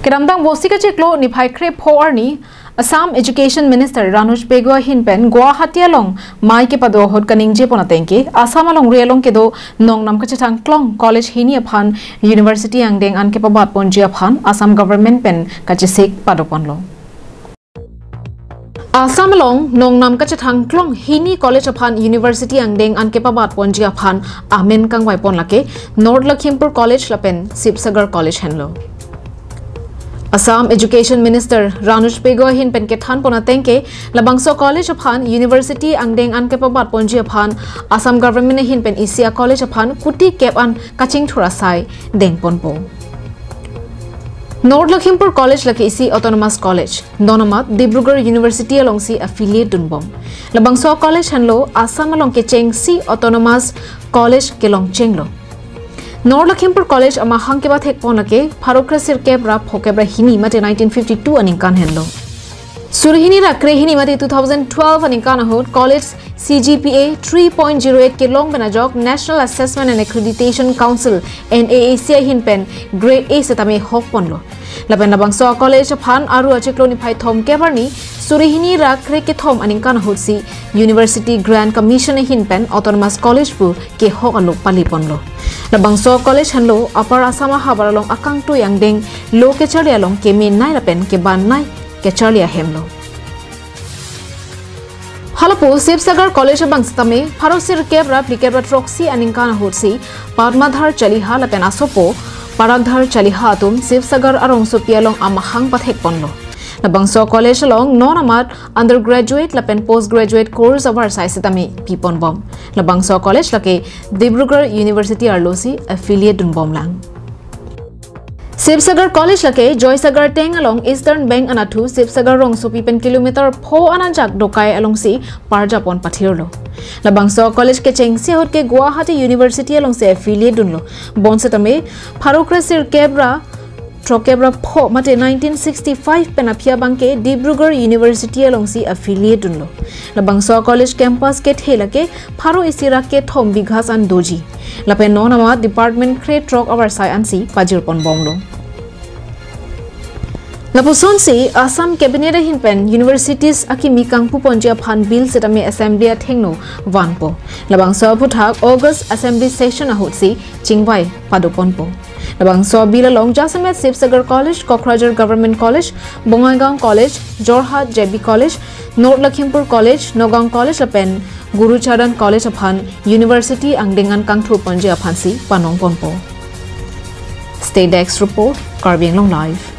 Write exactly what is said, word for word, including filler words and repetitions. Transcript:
Kedamtang Vosik achiklo niphai krepho arni Assam Education Minister Ranuj Pegu ahin pen Guwahati along mei kepado ahut kaningje pon ateng ke Assam alongri along kedo nongnam kachethang klong college hini aphan university angdeng an kepabat ponji aphan Assam government pen kachesik pado ponlo. Assam along nongnam kachethang klong hini college aphan university angdeng an kepabat ponji aphan amen kangvai pon lake North Lakhimpur College lapen Sibsagar College henlo. Assam Education Minister Ranuj Pegu ahin pen kethan pon ateng ke labangso college aphan university angdeng an kepabat ponji aphan Assam government ahin pen isi a college aphan kuti kep an kachingthur asai deng ponpo. North Lakhimpur College lake isi autonomous college. Donamat Dibrugarh University alongsi affiliate dunbom. Labangso college henlo Assam along kechengsi autonomous college kelong chenglo. North Lakhimpur College amahang kepathek pon lake pharo kre sirkep ra phokep ra hini mate nineteen fifty-two aningkan henlo. Suri hini ra kre hini mate two thousand twelve aningkan ahut college C G P A three point zero eight kelong pen ajok National Assessment and Accreditation Council, N A A C ahin pen grade A setame hok ponlo. Lapen labangso college aphan Aru achiklo niphai thomkep arni suri hini ra kre kethom aningkan ahutsi University Grant Commission ahin pen Autonomous College pu kehok alo pali ponlo. Labangso college henlo Upper Assam ahavar along akangtui angdeng lo kecharli along kemenei lapen kebannei kecharli ahemlo. Halapu Sibsagar College abang setame pharo sirkep ra phlikep ra throksi aningkan ahutsi Padmadhar Chaliha lapen asopo Parakdhar Chaliha atum Sibsagar arongsopi along amahang pathek ponlo. Labangso college along non amat undergraduate lapen postgraduate course avarsai setame pi ponbom. Labangso college lake Dibrugarh University arlosi affiliate dunbomlang. Sibsagar College lake Joysagar Teng along Eastern Bank anatthu Sibsagar rongsopi pen kilometer pho ananjak dokai alongsi parjapon pathirlo. Labangso college kechengsi ahut ke Guwahati University alongsi affiliate dunlo. Bonsetame pharo kre sirkep ra throkkep ra pho mate nineteen sixty-five pen aphi abang ke Dibrugarh University alongsi affiliate dunlo. Labangso college campus kethe lake pharo isi ra kethom bighas an doji. Lapen non amat department kre throk avarsai ansi pajir ponbomlo. Lapusonsi Assam Cabinet ahin pen universities akimi kangpu ponji aphan bill setame assembly athengno vanpo. Labangso aphuthak August assembly session ahutsi chingvai pado ponpo. Labangso bill along jasemet Sibsagar College, Kokrajhar Government College, Bongaigaon College, Jorhat J B College, North Lakhimpur College, Nagaon College lapen Gurucharan College aphan university angdeng an kangthur ponji aphansi panong ponpo. State Desk Report, Karbi Anglong Live.